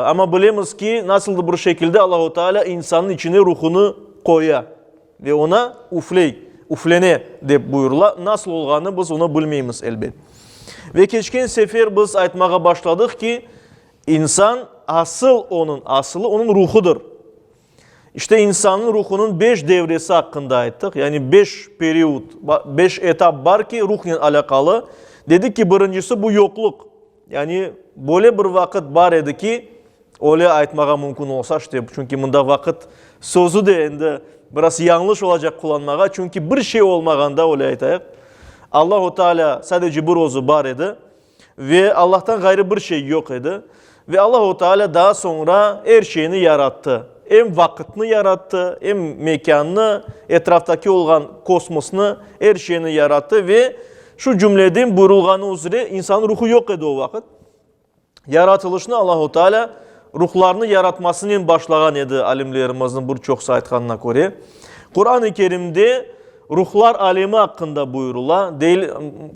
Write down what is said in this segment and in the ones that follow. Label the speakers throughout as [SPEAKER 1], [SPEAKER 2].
[SPEAKER 1] Amma bilemiz ki, nasıldır bir şekilde Allahu Teala insannıñ içine ruhunı qoya ve ona üfley, üflene dep buyurıla. Nasıl olğanı biz onı bilmeymiz, elbet. Ve keçken sefer biz aytmağa başladıq ki, insan asıl onıñ asılı onıñ ruhudır. İşte insannıñ ruhunıñ beş devresi aqqında ayttıq, yani beş period, beş etap bar ki, ruhnen alâqalı. Dedik ki, birincisi bu yoqluq. Yani böyle bir vaqıt bar edi ki, öyle aytmağa mümkün olsa, işte, çünki mında vaqıt sözü de endi biraz yañlış olacaq qullanmağa, çünki bir şey olmağanda, öyle aytayıq, Allahu Teala sadece bir özü bar edi ve Allahtan ğayrı bir şey yoq edi ve Allahu Teala daa soñra er şeyni yarattı, em vaqıtnı yarattı, em mekânnı, etraftaki olğan kosmosnı, er şeyni yarattı ve Şu cümleden buyurılğanı üzre insannıñ ruhu yoq edi o vaqıt. Yaratılışnı Allahu Teala ruhlarnı yaratmasınen başlağan edi, alimlerimizniñ bir çoqusı aytqanına köre. Quran-ı Kerimde ruhlar alemi aqqında buyurıla. Deyil,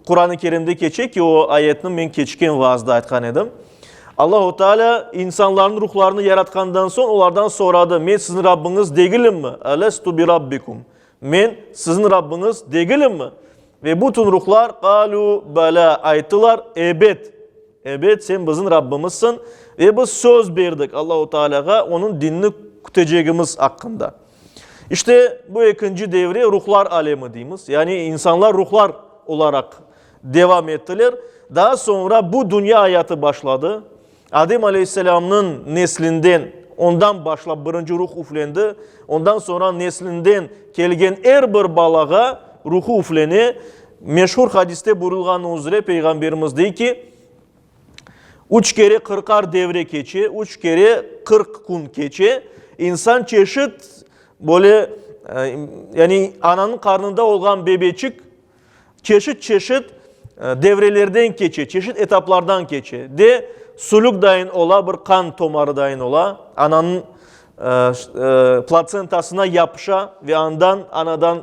[SPEAKER 1] Quran-ı Kerimde keçe ki, o ayetni men keçken vaazda aytqan edim. Allahu Teala insanlarnıñ ruhlarını yaratqandan soñ olardan soradı, Men siziñ Rabbiñiz degilimmi? Elestu bi Rabbikum? Men siziñ Rabbiñiz degilimmi? Ve bütün ruhlar, Qalü, belâ, ayttılar, Ebet, ebet, sen bizim Rabbimizsiñ, ve biz söz berdik Allahu Tealâğa Onıñ dinini kütecegimiz aqqında. İşte, bu ekinci devre ruhlar alemi deymiz, yani insanlar ruhlar olaraq devam ettiler. Daa soñra bu dünya ayatı başladı. Adem aleyhisselâmnıñ neslinden, ondan başlap birinci ruh üflendi, ondan soñra neslinden kelgen er bir balağa ruhu üflene. Meşhur hadiste buyurılğanı üzre Peyğamberimiz dey ki, Üç kere qırqar devre keçe, üç kere 40 kün keçe, insan çeşit böyle, yani ananıñ qarnında olğan bebeçik çeşit-çeşit devrelerden keçe, çeşit etaplardan keçe. De sülük dayın ola, bir qan tomarı dayın ola, ananıñ platsentasına yapışa ve andan anadan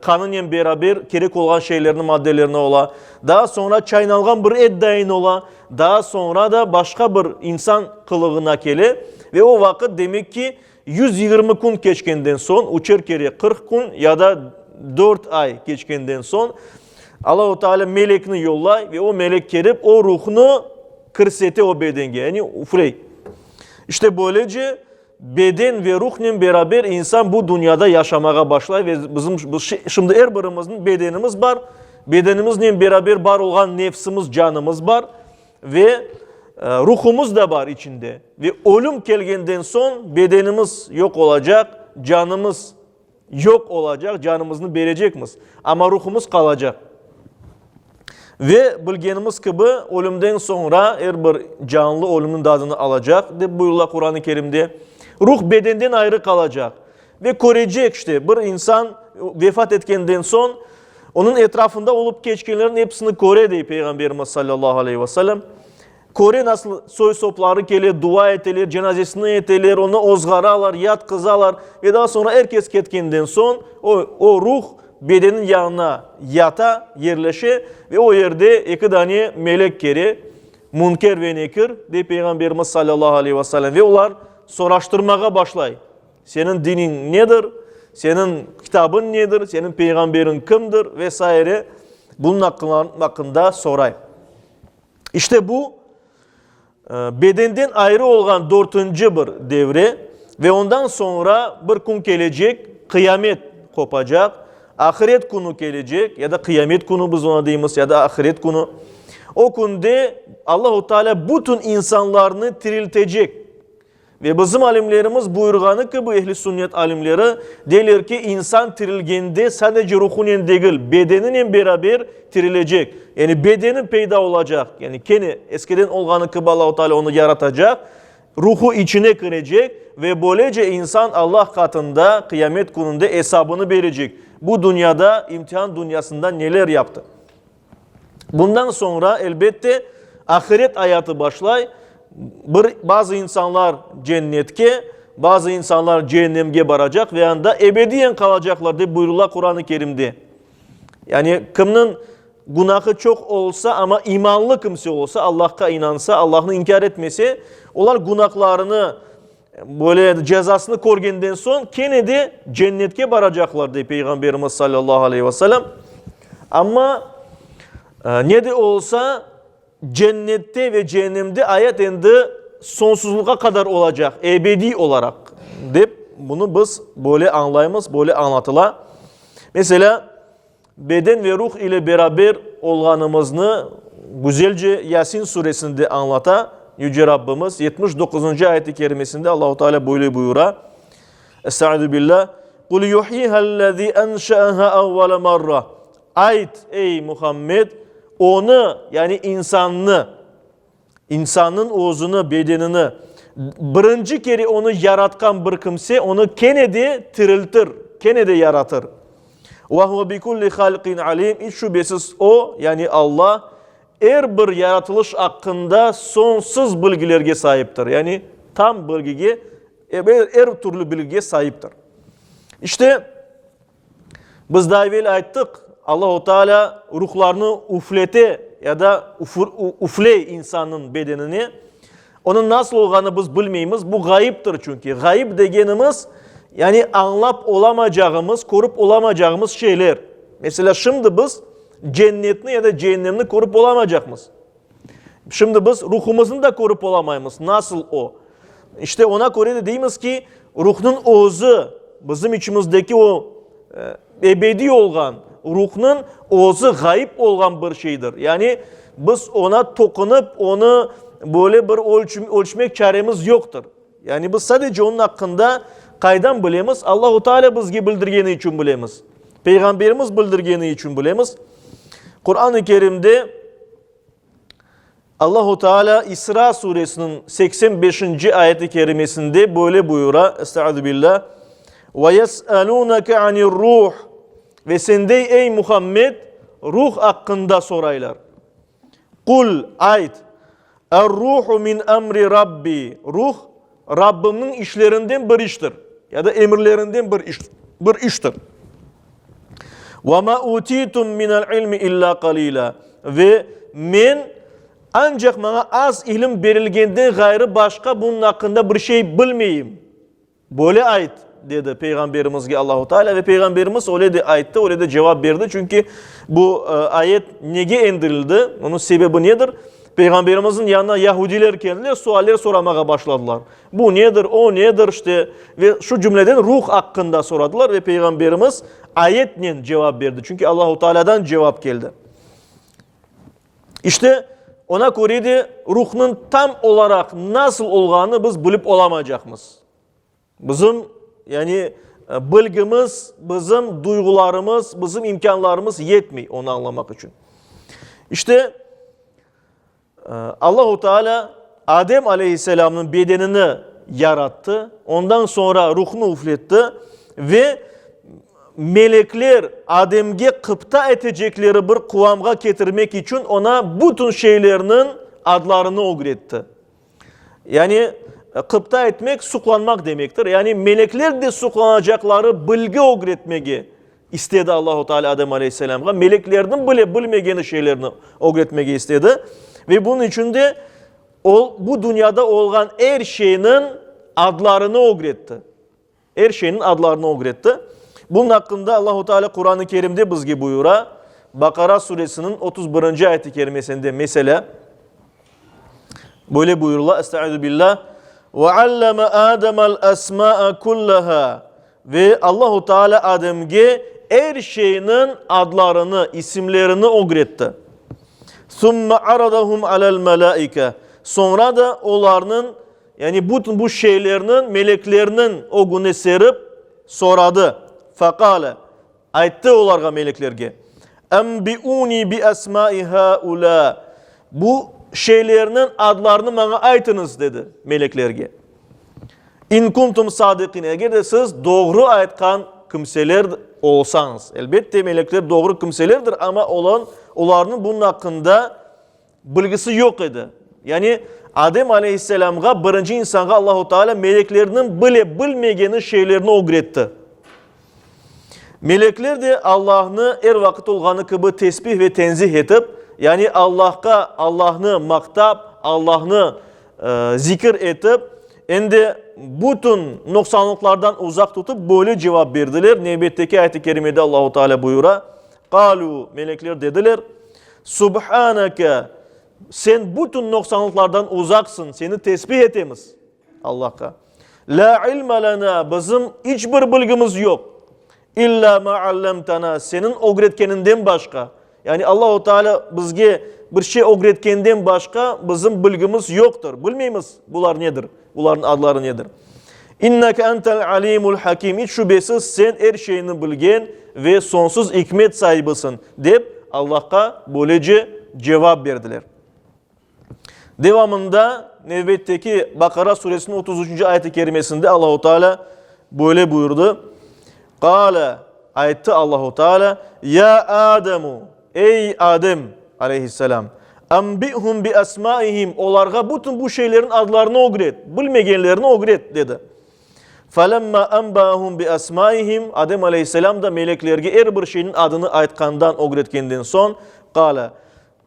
[SPEAKER 1] qanınen beraber kerek olğan şeylerni, maddelerni ola. Daa soñra çaynalğan bir et dayın ola, daa soñra da başqa bir insan qılığına kele ve o vaqıt demek ki, 120 kün keçkenden soñ, üçer kere 40 kün ya da dört ay keçkenden soñ, Allahu Teala melekni yollay ve o melek kelip o ruhnı kirsete o bedenge, yani üfley. İşte böylece beden ve ruhnen beraber insan bu dünyada yaşamağa başlay ve bizim şimdi er birimizniñ bedenimiz bar, bedenimiznen beraber bar olğan nefsimiz, canımız bar. Ve ruhumız da bar içinde. Ve ölüm kelgenden soñ bedenimiz yoq olacaq, canımız yoq olacaq, canımıznı berecekmiz, amma ruhumız qalacaq. Ve bilgenimiz kibi, ölümden soñra er bir canlı ölümniñ dadını alacaq, dep buyurıla Quran-ı Kerimde. Ruh bedenden ayrı qalacaq. Ve körecek, işte, bir insan vefat etkenden soñ, onıñ etrafında olıp keçkenlerniñ episini köre, dey Peyğamberimiz salâllahu aleyhi ve sellem. Köre, nasıl soy-sopları kele, dua eteler, cenazesini eteler, onı ozğaralar, yatqızalar. Ve daa soñra er kes ketkenden soñ, o, o ruh bedenin yanına yata, yerleşe ve o yerde eki dane melek kele, Münker ve Nekir, dey Peyğamberimiz salâllahu aleyhi ve sellem, ve olar soraştırmağa başlay. Seniñ diniñ nedir, seniñ kitabıñ nedir, seniñ peyğamberiñ kimdir ve saire bunıñ aqqında soray. İşte bu, bedenden ayrı olğan dörtünci bir devre ve ondan soñra bir kün kelecek, qıyamet qopacaq, ahiret künü kelecek ya da qıyamet künü biz ona deymiz, ya da ahiret künü. O künde Allahu Teala bütün insanlarnı tiriltecek. Ve bizim alimlerimiz buyurğanı kibi, ehl-i sünnet alimleri deyler ki, insan tirilgende sadece ruhunen degil, bedeninen beraber tirilecek. Yani bedeni peyda olacaq, yani kene eskiden olğanı kibi Allahu Teala onı yaratacaq, ruhu içine kirecek ve böylece insan Allah qatında qıyamet kününde esabını berecek, bu dünyada, imtihan dünyasında neler yaptı. Bundan soñra, elbette, ahiret ayatı başlay. Bir, bazı insanlar cennetke, bazı insanlar ceennemge baracaq ve anda ebediyen qalacaqlar, dep buyurıla Quran-ı Kerimde. Yani kimniñ. günahı çoq olsa, amma imanlı kimse olsa, Allahqa inansa, Allahnı inkâr etmese, olar günahlarını, böyle cezasını körgenden soñ, kene de cennetke baracaqlar, dey Peyğamberimiz salâllahu aleyhi ve selâm. Amma ne de olsa, Cennette ve ceennemde ayat endi soñsuzlıqqa qadar olacaq, ebediy olaraq, dep bunı biz böyle añlaymız, böyle añlatıla. Meselâ, beden ve ruh ile beraber olğanımıznı güzelce Yasin suresinde añlata Yüce Rabbimiz, 79-ncı ayet-i kerimesinde Allahu Teala böyle buyura, Estaizu billah, Qul yuhyiha'l-lezî enşe'eha evvele merre. Ayt, ey Muhammed, onı, yani insannı, insannıñ özüni, bedenini, birinci kere onı yaratqan bir kimse, onı kene de tiriltir, kene de yaratır. Ve huve bi kulli halqin alim, iç şübesiz O, yani Alla, er bir yaratılış aqqında soñsuz bilgilerge saiptir, yani tam bilgige, er türlü bilgige saiptir. İşte, Biz daa evel ayttıq, Allahu Teala ruhlarnı üflete ya da üfley insannıñ bedenine. Onıñ nasıl olğanını biz bilmeymiz, bu ğayıptır çünki. Ğayıp degenimiz, yani añlap olamacağımız, körip olamacağımız şeyler. Meselâ, şimdi biz cennetni ya da ceennemni körip olamacaqmız. Şimdi biz ruhumıznı da körip olamaymız, nasıl o. İşte ona köre de deymiz ki, ruhnıñ özü, bizim içimizdeki o ebediy olğan ruhnıñ özü ğayıp olğan bir şeydir. Yani biz ona toqunıp, onı böyle bir ölçmek çaremiz yoqtır. Yani biz sadece onıñ aqqında qaydan bilemiz? Allahu Teala bizge bildirgeni içün bilemiz. Peyğamberimiz bildirgeni içün bilemiz. Quran-ı Kerimde Allahu Teala İsra suresiniñ 85-nci ayeti kerimesinde böyle buyura, Estaizu billah, Ve yes'elûneke anir-ruh Ve sendey, ey Muhammed, ruh aqqında soraylar. Qul, ayt, Er-ruhu min emri Rabbi, ruh, Rabbimniñ işlerinden bir iştir, ya da emirlerinden bir iş, bir iştir. Ve ma utitum minel ilmi illa qalila. Ve men ancaq maña az ilim berilgenden ğayrı başqa bunıñ aqqında bir şey bilmeyim. Böyle ayt, dedi Peyğamberimizge Allahu Teala ve Peyğamberimiz öyle de ayttı, öyle de cevap berdi. Çünki bu ayet nege endirildi, onıñ sebebi nedir? Peyğamberimizniñ yanına yahudiler keldiler, sualler soramağa başladılar. Bu nedir, o nedir, işte, ve şu cümleden ruh aqqında soradılar ve Peyğamberimiz ayetnen cevap berdi. Çünki Allahu Tealadan cevap keldi. İşte, ona köre de ruhnıñ tam olaraq nasıl olğanını biz bilip olamaycaqmız. Bizim, yani, bilgimiz, bizim duyğularımız, bizim imkânlarımız yetmey onı añlamaq içün. İşte, Allahu Teala Adem aleyhisselamnıñ bedenini yarattı, ondan soñra ruhnı üfletti ve melekler Ademge qıpta etecekleri bir quvamğa ketirmek içün oña bütün şeylerniñ adlarını ögretti. Yani, qıpta etmek, suqlanmaq demektir. Yani, melekler de suqlanacaqları bilgi ögretmege istedi Allahu Teala Adem aleyhisselamğa. Meleklerniñ bile bilmegeni şeylerni ögretmege istedi. Ve bunıñ içün de o, bu dünyada olğan er şeyniñ adlarını ögretti. Er şeyniñ adlarını ögretti. Bunıñ aqqında Allahu Teala Quran-ı Kerimde bizge buyura, Baqara suresiniñ 31-nci ayet-i kerimesinde, meselâ, böyle buyurıla, Estaizu billah, Ve alleme Ademel esma'a kullaha Ve Allahu Teala Ademge er şeyniñ adlarını, isimlerini ögretti. Sümme aradahum alel melâike Soñra da olarnıñ Yani bütün bu şeylerniñ meleklerniñ ögüne serip, soradı. Feqale, ayttı olarğa meleklerge, Enbiuni bi esmai haulâ, bu şeylerniñ adlarını maña aytıñız, dedi meleklerge. İn kuntum sadiqin, eger de siz doğru aytqan kimseler olsañız. Elbette, melekler doğru kimselerdir, amma olarnıñ bunıñ aqqında Bilgisi yoq edi. Yani, Adem aleyhisselâmğa, birinci insanğa Allahu Teala meleklerniñ bile bilmegeni şeylerni ögretti. Melekler de Allahnı er vaqıt olğanı kibi tesbih ve tenzih etip, yani Allahqa, Allahnı maqtap, Allahnı zikir etip, em de bütün nuqsanlıqlardan uzaq tutıp, böyle cevap berdiler. Nevbetteki ayet-i kerimede Allahu Teala buyura, Qalü, melekler dediler, Subhaneke, sen bütün nuqsanlıqlardan uzaqsıñ, seni tesbih etemiz. Allahqa. Lâ ilme lenâ, bizim iç bir bilgimiz yoq. İllâ mâ allemtenâ, seniñ ögretkeninden başqa. Yani Allahu Teala bizge bir şey ögretkenden başqa bizim bilgimiz yoqtır. Bilmeymiz bular nedir, bularnıñ adları nedir. İnneke entel alimul hakim, iç şübesiz sen er şeyni bilgen ve soñsuz ikmet saibisiñ, dep Allahqa böylece cevap berdiler. Devamında nevbetteki Baqara suresiniñ 33-nci ayet-i kerimesinde Allahu Teala böyle buyurdı. Qale, ayttı Allahu Teala, Ya Ademu, ey Adem aleyhisselam, enbihum bi esmaihim, olarğa bütün bu şeylerin adlarını ögret, bilmegenlerini ögret, dedi. Felemma enbaahum bi esmaihim, Adem aleyhisselam da meleklerge er bir şeyniñ adını aytqandan, ögretkenden soñ, qale,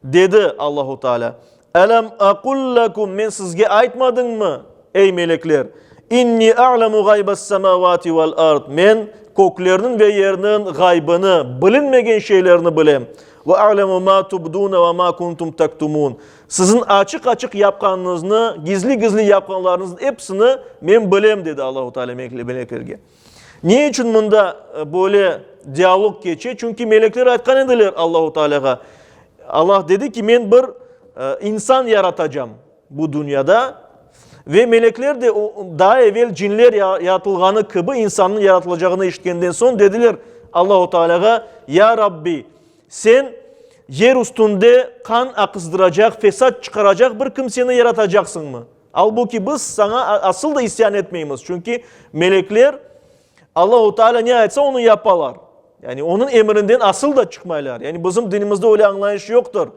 [SPEAKER 1] Dedi Allahu Teala, Elem aqul lekum, men sizge aytmadıñmı, ey melekler, İnni a'lemu gaybes-semavati vel-ard, men köklerniñ ve yerniñ gaybını, bilinmegen şeylerni bilem, ve a'lemu ma tubdune ve ma kuntum tektumun, siziñ açıq-açıq yapqanıñıznı, gizli-gizli yapqanlarıñıznıñ episini men bilem, dedi Allahu Teala meleklerge. Ne içün mında böyle dialog keçe? Çünki melekler aytqan ediler Allahu Teala'ğa. Allah dedi ki, men bir insan yaratacam bu dünyada. Ve melekler de daa evel cinler yaratılğanı kibi insannıñ yaratılacağını eşitkenden soñ dediler Allahu Teala'ğa, Ya Rabbi, sen yer üstünde qan aqızdıracaq, fesat çıqaracaq bir kimseni yaratacaqsıñmı? Albuki biz saña asıl da isyan etmeymiz, çünki melekler Allahu Teala ne aytsa, onı yapalar. Yani onıñ emrinden asıl da çıqmaylar. Yani bizim dinimizde öyle añlayış yoqtır.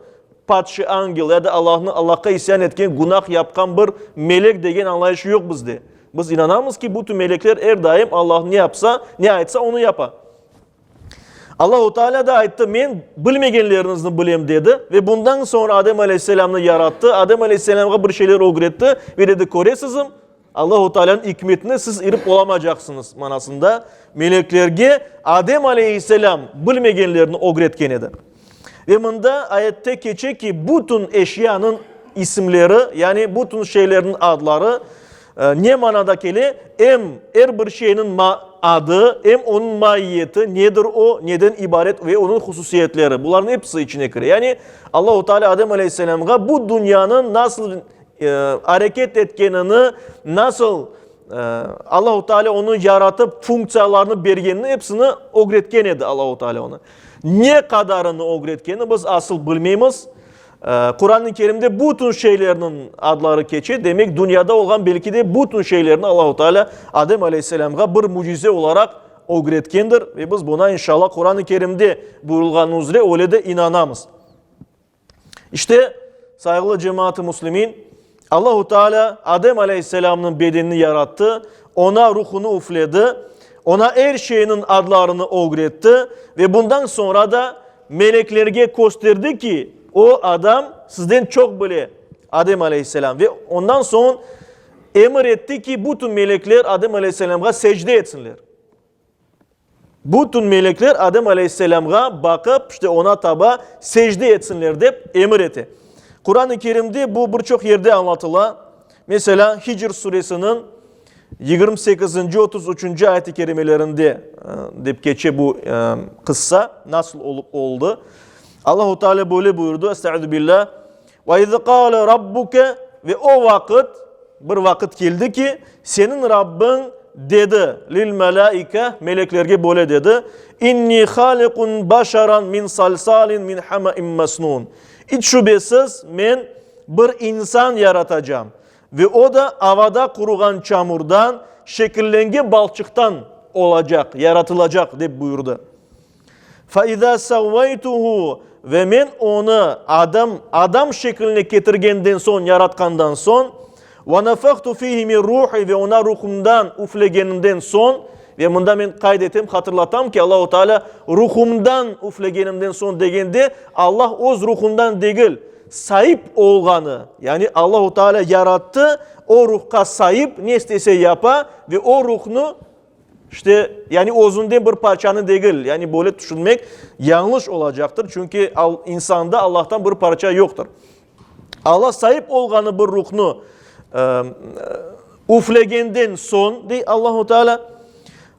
[SPEAKER 1] Padşi angel ya da Allahnı, Allahqa isyan etken, günah yapqan bir melek degen añlayış yoq bizde. Biz inanamız ki, bütün melekler er daim Allah ne yapsa, ne aytsa, onı yapa. Allahu Teala da ayttı, Men bilmegenleriñizni bilem, dedi. Ve bundan soñra Adem aleyhisselamnı yarattı, Adem aleyhisselamğa bir şeyler ögretti ve dedi, Köresizmi, Allahu Tealanıñ ikmetine siz irip olamacaqsıñız manasında meleklerge Adem aleyhisselam bilmegenlerini ögretken edi. Ve mında ayette keçe ki, bütün eşyanıñ isimleri, yani bütün şeylerniñ adları ne manada kele? Em er bir şeyniñ adı, em onıñ maiyeti, nedir o, neden ibaret ve onıñ hususiyetleri, bularnıñ episi içine kire. Yani Allahu Teala Adem aleyhisselamğa bu dünyanıñ nasıl areket etkenini, nasıl Allahu Teala onı yaratıp funktsiyalarını bergenini epsini ögretken edi Allahu Teala onı. Ne qadarını ögretkeni biz asıl bilmeymiz. Quran-ı Kerimde bütün şeylerniñ adları keçe, demek dünyada olğan belki de bütün şeylerni Allahu Teala Adem aleyhisselamğa bir mücize olaraq ögretkendir ve biz buna inşallah Quran-ı Kerimde buyurılğanı üzre öyle de inanamız. İşte, sayğılı cemaat-ı müslimin, Allahu Teala Adem aleyhisselamnıñ bedenini yarattı, ona ruhunı üfledi, ona er şeyniñ adlarını ögretti ve bundan soñra da meleklerge kösterdi ki, o adam sizden çoq bile, Adem aleyhisselam, ve ondan soñ emir etti ki, bütün melekler Adem aleyhisselamğa secde etsinler. Bütün melekler Adem aleyhisselâmğa baqıp, işte oña taba secde etsinler dep emir ete. Quran-ı Kerimde bu bir çoq yerde añlatıla. Meselâ, Hicr suresiniñ 28-nci, 33-nci ayet-i kerimelerinde dep keçe bu qıssa, nasıl olıp oldı. Allahu Teala böyle buyurdı, Estaizu billah, Ve iz qâle rabbuke, ve o vaqıt, bir vaqıt keldi ki, seniñ Rabbiñ dedi, lil melâike, meleklerge böyle dedi, İnni hâliqun başaran min salsalin min hama'in mesnun. İç şübesiz, men bir insan yaratacam, ve o da avada quruğan çamurdan, şekillengen balçıqtan olacaq, yaratılacaq, dep buyurdı. Fe-izâ sevveytuhu, ve men onı, adam, adam şekline ketirgenden soñ, yaratqandan soñ, ve nefahtu fihi min ruhi, ve oña ruhumdan üflegenimden soñ, Ve mında men qayd etem, hatırlatam ki, Allahu Teala ruhumdan üflegenimden soñ degende, Allah öz ruhundan degil, saip olğanı, yani Allahu Teala yarattı, o ruhqa saip, ne istese yapa ve o ruhnı, işte, yani özünden bir parçanı degil, yani böyle tüşünmek yañlış olacaqtır, çünki insanda Allahtan bir parça yoqtır. Alla saip olğanı bir ruhnı üflegenden soñ, dey Allahu Teala,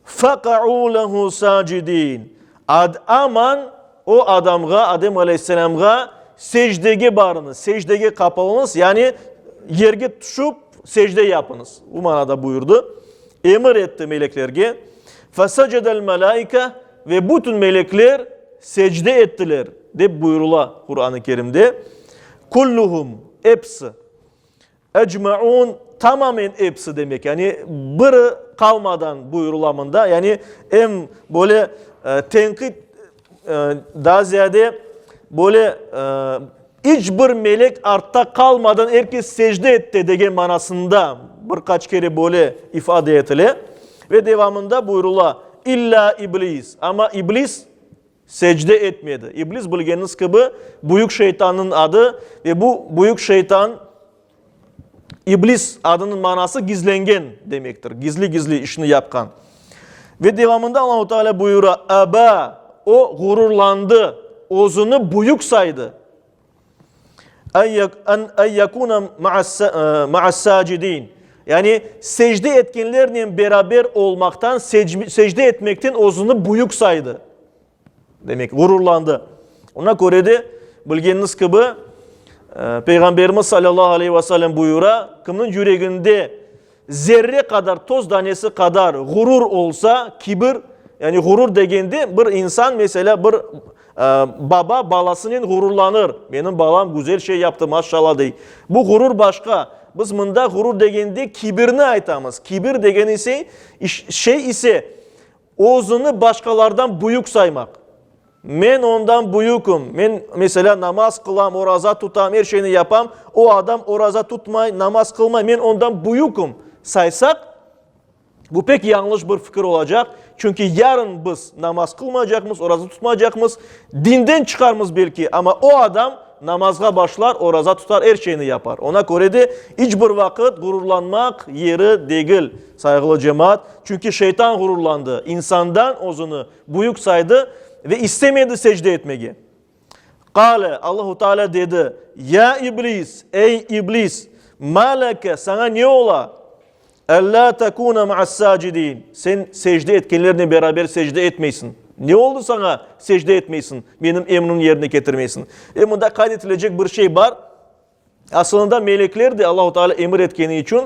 [SPEAKER 1] faqa'u lehu sacidin. Ad aman o adamğa, Adem aleyhisselamğa secdege barıñız, secdege qapılıñız, yani yerge tüşüp secde yapıñız. Bu manada buyurdı. Emir etti meleklerge. Fesecedel melaike ve bütün melekler secde ettiler, dep buyurıla Quran-ı Kerimde. Kulluhum, episi. Ecmaun, tamamen episi demek, yani biri qalmadan buyurıla mında, yani em böyle tenqit, daa ziyade böyle iç bir melek artta qalmadan er kes secde etti degen manasında bir qaç kere böyle ifade etile. Ve devamında buyurıla, İllâ İblis, amma İblis secde etmedi. İblis, bilgeniñiz kibi, büyük şeytannıñ adı ve bu büyük şeytan, İblis adınıñ manası gizlengen demektir, gizli-gizli işni yapqan. Ve devamında Allahu Teala buyura, Aba, o ğururlandı, özüni büyük saydı. En yekuna ma'as-sacidin. Yani secde etkenlernen beraber olmaqtan, secde etmekten özüni büyük saydı. Demek, ğururlandı. Ona köre de, bilgeniñiz kibi, Peyğamberimiz salâllahu aleyhi ve sellem buyura, kimniñ yüreginde zerre qadar, toz danesi qadar ğurur olsa, kibir, yani ğurur degende bir insan, meselâ, bir baba balasınen ğururlanır, menim balam güzel şey yaptı, maşşallah, dey. Bu ğurur başqa. Biz mında ğurur degende kibirni aytamız. Kibir degen ise, şey ise, Özüni başqalardan büyük saymaq. Men ondan büyüküm, men, meselâ, namaz qılam, oraza tutam, er şeyni yapam, o adam oraza tutmay, namaz qılmay, men ondan büyüküm saysaq, bu pek yañlış bir fikir olacaq, çünki yarın biz namaz qılmaycaqmız, oraza tutmaycaqmız, dinden çıqarmız belki, amma o adam namazğa başlar, oraza tutar, er şeyni yapar. Ona köre de iç bir vaqıt ğururlanmaq yeri degil. Sayğılı cemaat, çünki şeytan ğururlandı, insandan özüni büyük saydı ve istemedi secde etmege. Qale, Allahu Teala dedi, Ya İblis, ey İblis, ma leke, saña ne ola? Ellâ tekûne ma'as-sâcidîn, sen secde etkenlernen beraber secde etmeysiñ. Ne oldı saña, secde etmeysiñ, menim emrimni yerine ketirmeysiñ? Ve mında qayd etilecek bir şey bar. Asılında melekler de Allahu Teala emir etkeni içün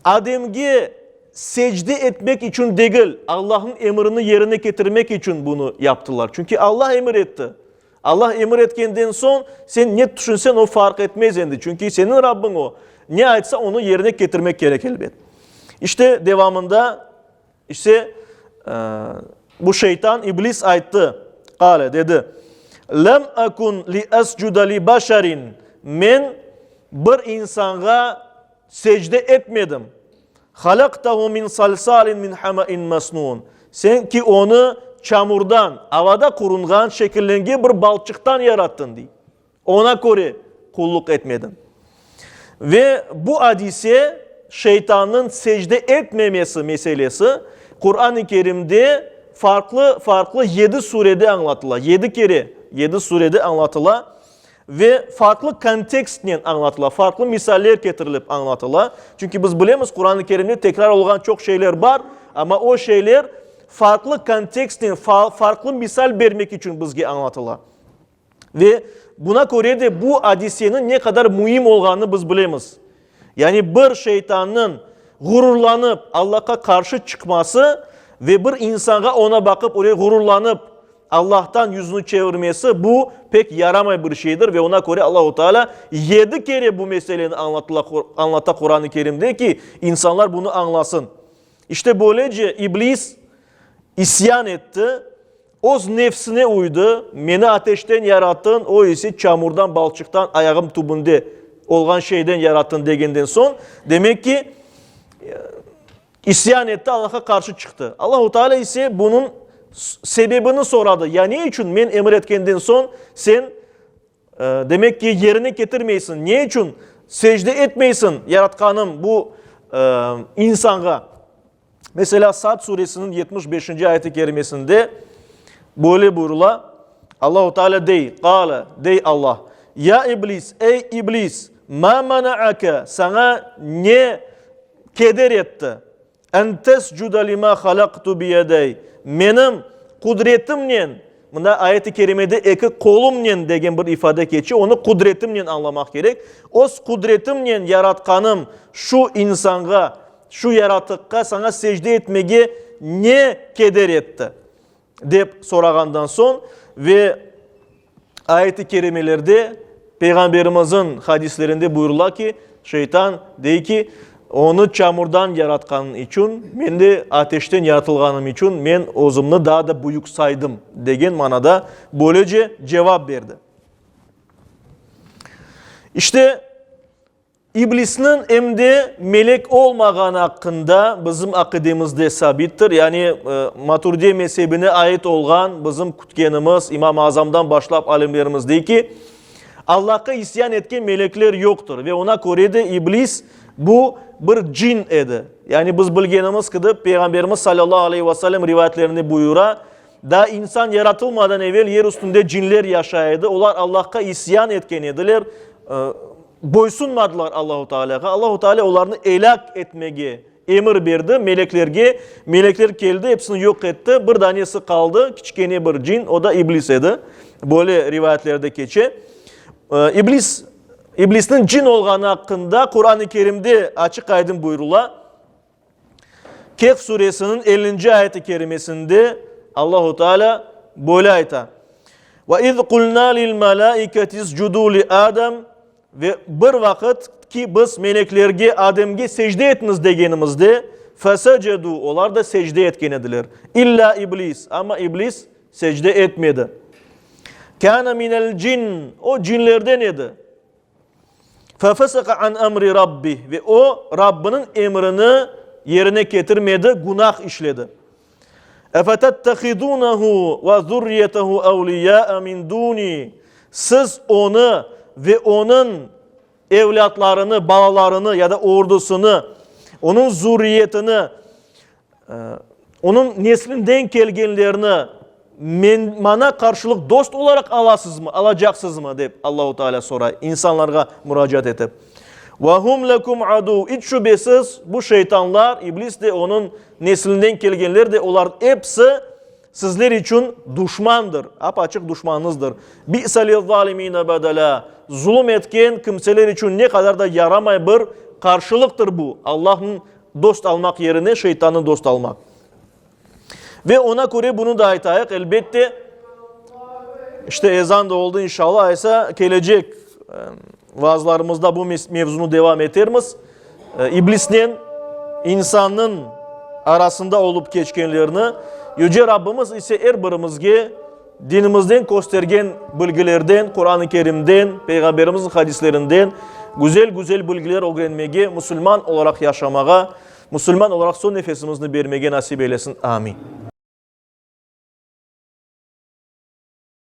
[SPEAKER 1] Ademge secde etmek içün degil, Allahnıñ emrini yerine ketirmek içün bunı yaptılar. Çünki Allah emir etti. Allah emir etkenden soñ sen ne tüşünsen o farq etmez endi. Çünki seniñ Rabbiñ o. Ne aytsa onı yerine ketirmek kerek elbet. İşte devamında İşte, bu şeytan, iblis ayttı, qale, dedi, Lem ekun li escude li başerin, men bir insanğa secde etmedim, halaqtahu min salsalin min hame'in mesnun, sen ki onı çamurdan, avada qurunğan, şekillengen bir balçıqtan yarattın, dey. Oña köre qulluq etmedim. Ve bu adise, şeytannıñ secde etmemesi meselesi, Quran-ı Kerimde farqlı-farqlı yedi surede añlatıla, yedi kere yedi surede añlatıla ve farqlı kontekstnen añlatıla, farqlı misaller ketirilip añlatıla. Çünki biz bilemiz, Quran-ı Kerimde tekrar olğan çoq şeyler bar, amma o şeyler farqlı kontekstnen, farqlı misal bermek içün bizge añlatıla. Ve buna köre de bu adiseniñ ne qadar müim olğanını biz bilemiz. Yani bir şeytannıñ ğururlanıp Allahqa qarşı çıqması ve bir insanğa oña baqıp öyle ğururlanıp Allahtan yüzüni çevirmesi bu pek yaramay bir şeydir ve oña köre Allahu Teala yedi kere bu meseleni añlata Quran-ı Kerimde ki, insanlar bunı añlasın. İşte böylece İblis isyan etti. Öz nefsine uydı, meni ateşten yarattın, o ise çamurdan, balçıqtan, ayağım tübünde olğan şeyden yarattın degenden soñ, demek ki, İsyan etti, Allahqa qarşı çıqtı. Allahu Teala ise bunıñ sebebini soradı. Ya ne içün men emir etkenden soñ sen, demek ki, yerine ketirmeysiñ? Ne içün secde etmeysiñ yaratqanım bu insanğa? Meselâ, Sad suresiniñ 75-nci ayeti kerimesinde böyle buyurıla, Allahu Teala dey, Qâle, dey Allah, Ya İblis, ey İblis, mâ mana'ake, saña ne keder etti, en tescuda limâ halaqtu biyeday, menim qudretimnen, mında ayet-i kerimede eki qolumnen degen bir ifade keçe, onı qudretimnen añlamaq kerek, öz qudretimnen yaratqanım şu insanğa, şu yaratıqqa saña secde etmege ne keder etti? Dep sorağandan soñ ve ayet-i kerimelerde, Peyğamberimizniñ hadislerinde buyurıla ki, şeytan dey ki, Onı çamurdan yaratqanıñ içün, men de ateşten yaratılğanım içün men özümni daa da büyük saydım, degen manada böylece cevap berdi. İşte, İblisniñ em de melek olmağanı aqqında bizim aqidemizde sabittir. Yani Maturdiye mezebine ait olğan bizim kütkenimiz İmam-ı Azamdan başlap alimlerimiz dey ki, Allahqa isyan etken melekler yoqtır ve ona köre de İblis bu bir cin edi. Yani biz bilgenimiz kibi Peyğamberimiz salâllahu aleyhi ve sellem rivayetlerinde buyura, Daa insan yaratılmadan evel yer üstünde cinler yaşay edi, olar Allahqa isyan etken ediler, boysunmadılar Allahu Tealâğa. Allahu Tealâ olarnı elâk etmege emir berdi meleklerge. Melekler keldi, episini yoq etti, bir danesi qaldı, kiçkene bir cin, o da İblis edi. Böyle rivayetlerde keçe. İblis, İblisniñ cin olğanı aqqında Quran-ı Kerimde açıq-aydın buyurıla. Kehf suresiniñ ellinci ayeti kerimesinde Allahu Teala böyle ayta, Ve iz qulna lil melâiketi iscudû li Adem, ve bir vaqıt ki biz meleklerge Ademge secde etiñiz degenimizde, fesecedû, olar da secde etken ediler, illâ İblis, amma İblis secde etmedi. Kâne minel cinn, o cinlerden edi. Fefeseka an emri Rabbih, ve o, Rabbiniñ emrini yerine ketirmedi, günah işledi. Efetettehidunehu ve zurriyetehu evliyaa min duni, siz onı ve onıñ evlâtlarını, balalarını ya da ordusını, onıñ zurriyetini, Onıñ neslinden kelgenlerni men, maña qarşılıq dost olaraq alasızmı, alacaqsızmı, dep Allahu Teala soray, insanlarğa muracaat etip. Ve hum lekum aduv, iç şübesiz, bu şeytanlar, iblis de, onıñ neslinden kelgenler de, olar episi sizler içün duşmandır, ap-açıq duşmanıñızdır. Bi'se liz-zalimine bedelâ, zulum etken kimseler içün ne qadar da yaramay bir qarşılıqtır bu, Allahnıñ Dost almaq yerine şeytannı dost almaq. Ve ona köre bunı da aytayıq, elbette, işte ezan da oldı inşallah, aysa kelecek vaazlarımızda bu mevzunı devam etermiz. İblisnen insannıñ arasında olıp keçkenlerni, Yüce Rabbimiz ise er birimizge Dinimizden köstergen bilgilerden, Quran-ı Kerimden, Peyğamberimizniñ hadislerinden güzel-güzel bilgiler ögrenmege, musulman olaraq yaşamağa, musulman olaraq soñ nefesimizni bermege nasip eylesin. Amin.